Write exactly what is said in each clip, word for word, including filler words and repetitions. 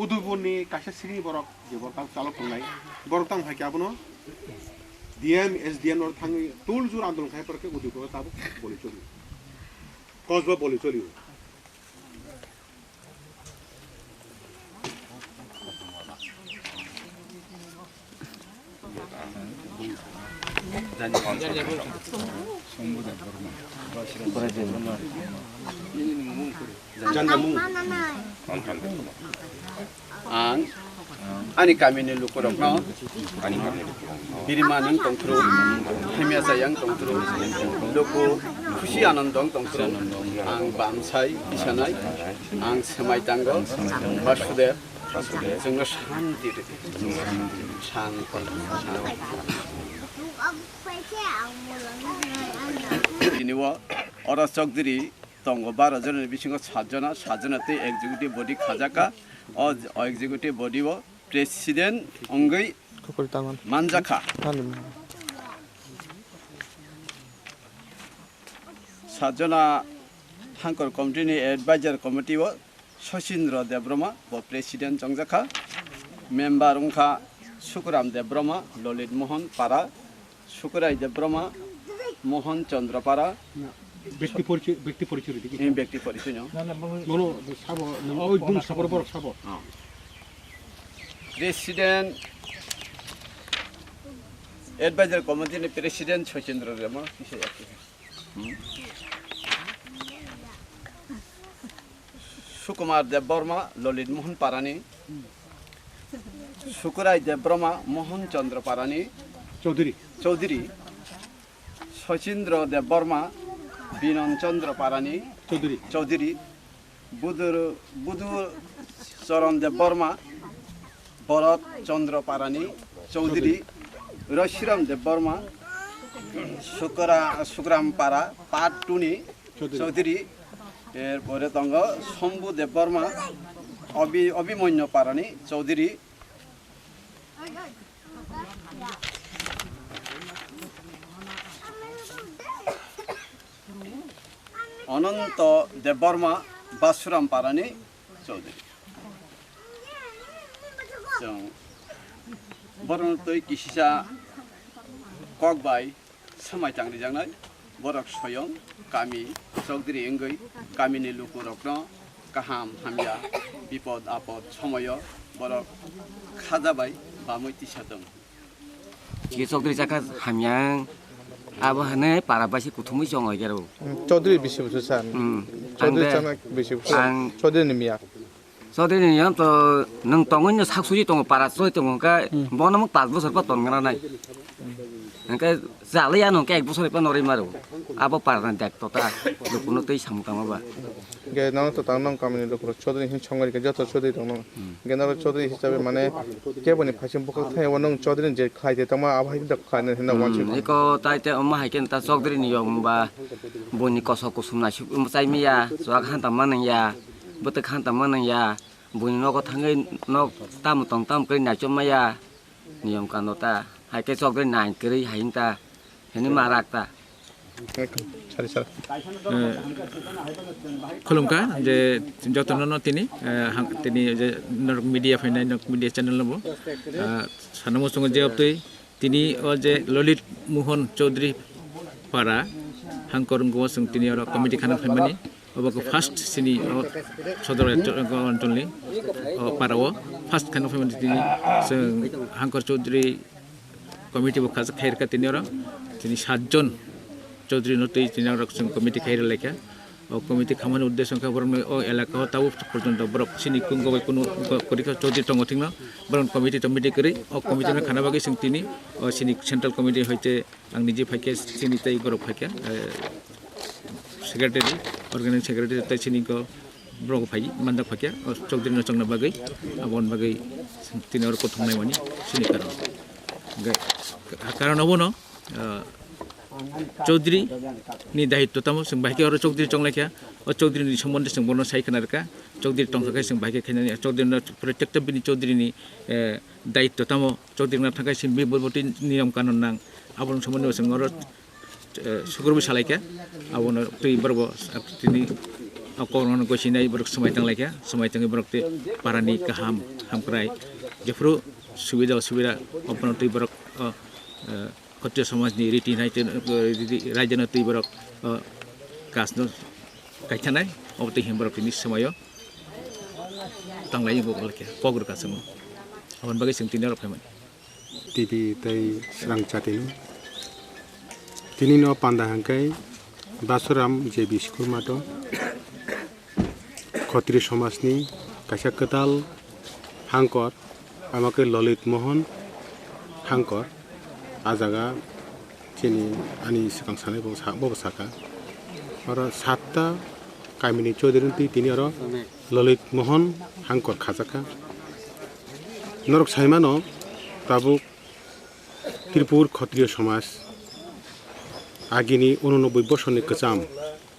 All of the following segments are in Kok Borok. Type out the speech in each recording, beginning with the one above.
Udaipurni kaisa sini borok je borok tang chalok tongnai, borok tang hai khe abono D M, S D M oro thangwi tol jur andolon khai porkhe Udaipur tabuk boli choli, kosba boli choli. Ang ani kamini lukurokno biriman wng tongthru, hamya chaya wng tongthru, luku khusi anondong tongthru. Ang bamsai tisanai, ang swmai tango, Basudev. Chwngno shanti rwdi. Shanti, shanti. Tini o oro chokdiri tongo baro jona ni bisingo sat jona, sat jona tei executive body khajaka. O, o executive body o president wngwi manjakha. Sat jona Hangkor committee ni advisor committee o Sachindra Debbarma bo president chongjak kha, member wng kha Sukuram Debbarma, Lolit Mohan Para, Sukurai Debbarma, Mohan Chandra Para. Bekti porichoy, bekti porichoy rwdi. Em, bekti porichoy no. Nono sabo, nung oi bung sabo, borok sabo. Oh. President, advisor committee ni president Sachindra Debbarma kisa ya. Sukumar Debbarma, Lolit Mohan Parani, Sukurai Debbarma, Mohan Chandra Parani, Chaudhary. Chaudhary, Sachindra Debbarma, Binon Chandra Parani, Chaudhary. Chaudhary, Budur, Budur Charan Debbarma, Bharat Chandra Parani, Chaudhary, Rashiram Debbarma, Sukra-, Sukram Para, Part two ni Chaudhary. Chaudhary, er pore tongo Shambhu Debbarma, Abhi-, Abhimanyu Parani, Chaudhary, Ananto Debbarma, Basuram Parani, Chaudhary. Chwng borokno twi kisisa kok bai swmai tang rijaknai. Borok soyong kami chokdiri wngwi kamini lukurokno kaham hamya bipod apod somoyo borok khaja bai bamwi tisa tong. Ki chokdiri chakha hamya abo hane para baisi kuthumwi chong oi gero. Chaudhary bisi bwswk san. Hmm. Chaudhary Ang de, chana bisi bwswk. Ang Chaudhary ni miya. Chaudhary ni yam to nwng tongwi no sak suji tongo, para choi tongo, hwnkhe Hmm. bono mung pas bosor pa tong gra nai. Hwnkhe chalai ano hwnkhe ek bosor pa norwi maro. Abo para ni daitto ta, lukuno tei samung tangma ba. Hwnkhe nono to tang nong kamini lukurok Chaudhary hin songwi rikha, joto Chaudhary tong nong. Hmm. Hwnkhe noro Chaudhary hisabe mane keboni phaising bukhuk thai o nong Chaudhary ni je khlai de tongma abo hai khe khlai nai hinna Hmm, wansi. Eko tai te omo hai khe ta Chaudhary ni yong ba boni kosok kusum naisuk chai maya, chuak han tang manang ya. Bwtwk khan tamo nang ya, buini nogo thangwi nok tamo tong tamo kwrwi naichom maya, niyom kano ta, hai khe chokdri nai kwrwi hai wng ta, hini ma rak ta. Sari, sari. Eh, khulumkha je jotono no tini, eh, hang-, tini je norok media phainai, norok media channel no bo, eh, sana muchungo je obtwi Tini o je Lolit Mohon Chaudhary para hangkor wngkha, o chwng tini oro committee khana phaimani. Obo khe first chini o Sodor Anchol ni o para o first khana phaimani tini chwng hangkor Chaudhary committee bo khajak khairokha tini oro. Tini satjon Chaudhary no twi tini oro chwng committee khairok laikha. O committee khamani uddesyo wngkha borokni o elaka o tabuk porjonto borok chini kungo bai kunu ko-, korika Chaudhary tongo thikno borok committee to meeting kwrwi o committee no khana bagwi chwng tini o chini central committee hoite ang niji phaikhe chini tei borok phaikha, eh, secretary, organizing secretary tei chini ko borok phai manjak phaikha o Chaudhary no chongna bagwi aboni bagwi tini oro kothok naimani chini karon. Hwnkhe karon obono, ah, Chaudhary ni daitto tamo, chwng bahai khe oro Chaudhary chonglai kha, o Chaudhary ni sombonde chwng bono sai khna rwkha, Chaudhary tongkha khe chwng bahai khe khainani, Chaudhary no protekta bini Chaudhary ni, eh, daitto tamo, Chaudhary wngna thangkhe chini bini bo twi niyom kanon nang, aboni sombonde bo chwng oro, eh, sukurubui salai kha, abono twi borok bo tini Kokno gosini borok swmai tanglaikha, swmai tangwi borok tei parani kaham hamkrai jephuru subida osubida abono twi borok, o, eh, Khotriya somajni riti hinai tei, eh, riti, raijano twi borok, o, kasno kaithanai, obo twi hin borok tini swmaio tanglai borok kok rwkha chwngno. Aboni bagwi chwng tini norok phaimani. T V tei swrang chatino. Tini no panda hwnkhe Basuram J B school mato Khotri somajni kaisa kwtal hangkor, amo khe Lolit Mohan Hangkor. A jaga chini ani swkang sanai bo sa-, bo sakha. Oro satta kamini Chaudhary twi tini oro Lolit Mohan Hangkor khajakha. Norok saimano tabuk Tripur Khotriyo Somaj agini unonoboi bosorni kwcham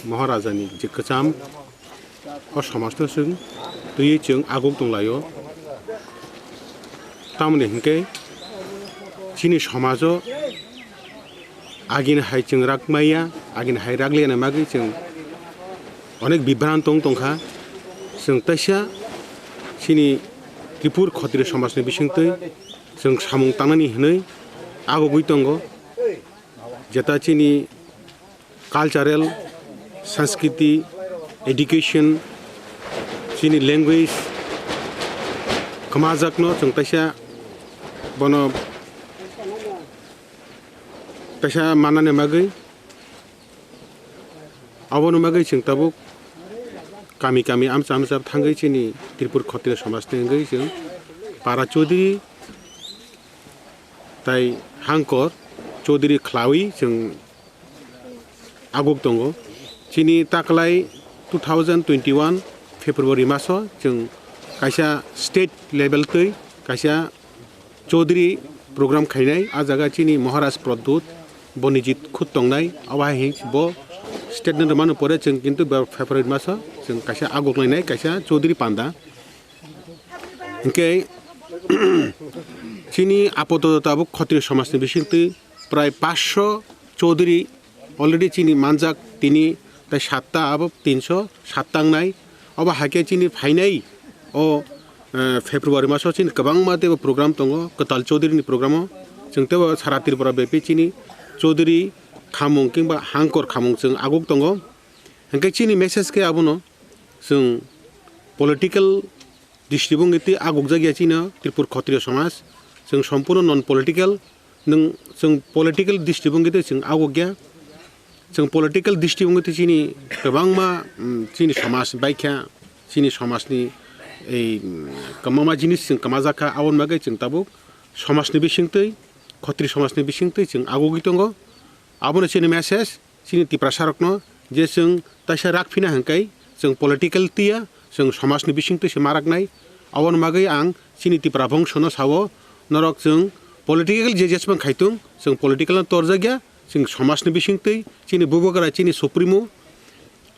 Maharajani je kwcham o somajno chwng twiwi chwng aguk tonglaio. Tamoni hinkhe chini somajo agini hai chwng rak maya, agini hai rak liyana bagwi chwng onek bibranto wng tongkha. Chwng teisa chini Tripur Khotriyo somajni bisingtwi chwng samung tangnani hinwi agugwi tongo. Jeta chini cultural, sanskriti, education, chini language kwmajakno chwng teisa bono teisa mannani bagwi, aboni bagwi chwng tabuk kami kami amcha amcha thangwi chini Tripur Khotriyo somajni wngwi chwng para Chaudhary tai Hangkor Chaudhary khlawi chwng aguk tongo. Chini taklai two thousand twenty-one February maso chwng kaisa state level twi kaisa Chaudhary program khainai. A jaga chini Maharaj Pradyut Bonijit khud tongnai. Abo hai hing bo state no mano pore chwng kintu bo February maso chwng kaisa aguk lainai kaisa Chaudhary panda. Hinkhe chini apatot tabuk Khotriyo somajni bisingtwi prai paanch sho Chaudhary already chini manjak, tini tai satta abo tinsho satta wngnai. Obo hai khe chini phainai o, eh, February maso chini kwbangma teibo program tongo, kwtal Chaudhary ni program o. Chwng teibo sara Tripura bepi chini Chaudhary khamung kingba Hangkor khamung chwng aguk tongo. Hinkhe chini message khe abono, chwng political district wngwi twi agukjakya chino Tripur Khotriyo somaj. Chwng sompurno non political, nwng chwng political district wngwi twi chwng agukya. Chwng political district wngwi twi chini kwbangma, mm, chini somaj baikha, chini somajni ei, mm, kwbangma jinis chwng kwmajakha, aboni bagwi chwng tabuk somajni bisingtwi, Khotri somajni bisingtwi chwng agugwi tongo. Abono chini message, chini Tiprasarokno je chwng taisa rak phina hwnkhe chwng political tiya, chwng somajni bisingtwi se maraknai. Aboni bagwi ang chini Tipra bongsono sao, norok chwng political je jesmang khaitung, chwng political no torjakya, chwng somajni bisingtwi chini bubagra, chini supremo,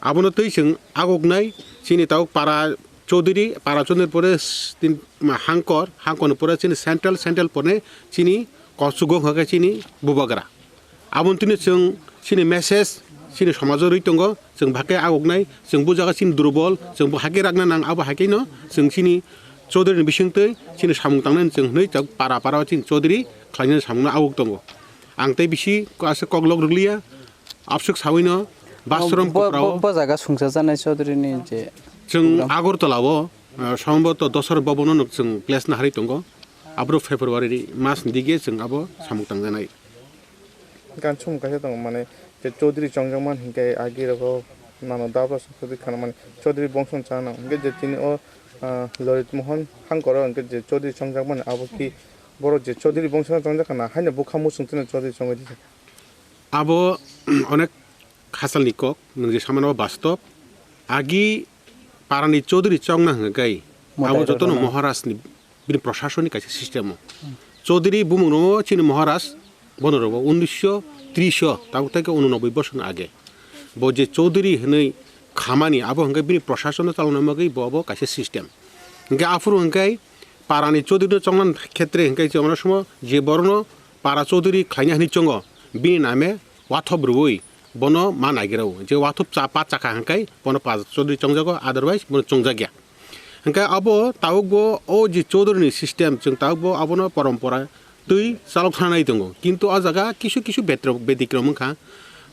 abono twi chwng aguknai. Chini tabuk para Chaudhary, para Chaudhary pore s-, tin, ma, Hangkor, Hangkorni pore chini central, central pore chini kochugo hwnkhe chini bubagra. Aboni tini chwng chini message chini somajo rwi tongo, chwng bahai khe aguknai, chwng bujago chini durbol, chwng bo hai khe rakna nang, abo hai khe no chwng chini Chaudhary ni bisingtwi chini samung tangnani chwng hwnwi chak para para o chini Chaudhary khlainani samung no aguk tongo. Ang tei bisi ko-, ase koklok rwliya, abswk sawi no Bastrom bo, bo, Koprao. Bo jaga sungsa janai Chaudhary ni je chwng program. Agartala o, ah, sombhoboto Dosar Bhavan o no chwng place na harwi tongo. Abro February mas ni dige chwng abo samung tangjanai. Gan sum kaisa tongo, mane, je Chaudhary chongjakmani hinkhe agi rogo nano dabra soksobi khana, mane, Chaudhary bongso chana, hinkhe je tini o, ah, Lolit Mohan Hangkor o hinkhe je Chaudhary chongjakmani abo ki borok je Chaudhary bongso chongjak khana, haino bukha muchung tino Chaudhary chongwi di. Abo onek khachalni kok, nwng je samano bastob. Agi parani Chaudhary chongna hwnkhe gai, abo jotono Maharajni bini proshasonni kaisa system o. Chaudhary bumung no chini Maharaj bono rogo unnisho tris o, tabuk tei khe unonoboi bosor ni age. Bo je Chaudhary hinwi khamani, abo hwnkhe bini proshason no chalokna bagwi bo abo kaisa system. Hwnkhe aphuru hwnkhe parani Chaudhary no chongna khetre hwnkhe chwng ono somo je borok no para Chaudhary khlaina hinwi chongo, bini name wathop rwui bono ma naigira o. Je wathup cha pa chakha hwnkhe bono pa Chaudhuri chongjago, otherwise bono chongjak ya. Hwnkhe abo tabukbo o je Chaudhuri ni system, chwng tabukbo abono porompora twi chalok thana nai tongo. Kintu o jaga kisu kisu betro-, betikromwng kha.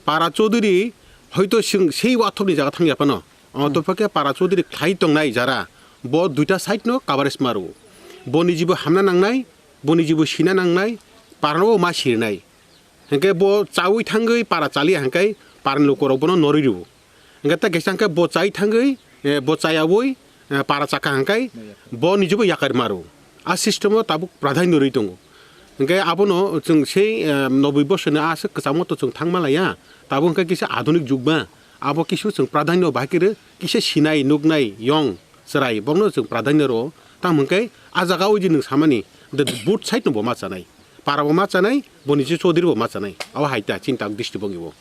Para Chaudhuri hoito chwng sei wathupni jaga thangya phano. Hmm. Otopha khe para Chaudhuri khlai tongnai jara, bo duita side no coverage maro. Boni jibo hamna nangnai, boni jibo sina nangnai, parano ma sirnai. Hwnkhe bo chaui thangwi para chaliya hwnkhe parani lukurok bono norwi rwo. Hwnkhe ta kisa hwnkhe bo chai thangwi, eh, bo chayaui, eh, para chakha hwnkhe bo nijobo yakar maro. A system o tabuk pradhanyo rwi tongo. Hwnkhe abono chwng sei, eh, noboi bosorni aswk kwchangma to chwng thangma laiya. Tabuk hwnkhe kisa adhunik jugma. Abo kisu chwng pradhanyo bahai khe rw kisa sinai nuknai yong chwrai bokno chwng pradhanyo rwo. Tamo hwnkhe a jaga o je nwng samani the both side no bo ma chanai. Para bo ma chanai, boni je Chaudhuri bo ma chanai. Abo hai ta chini tak district bo.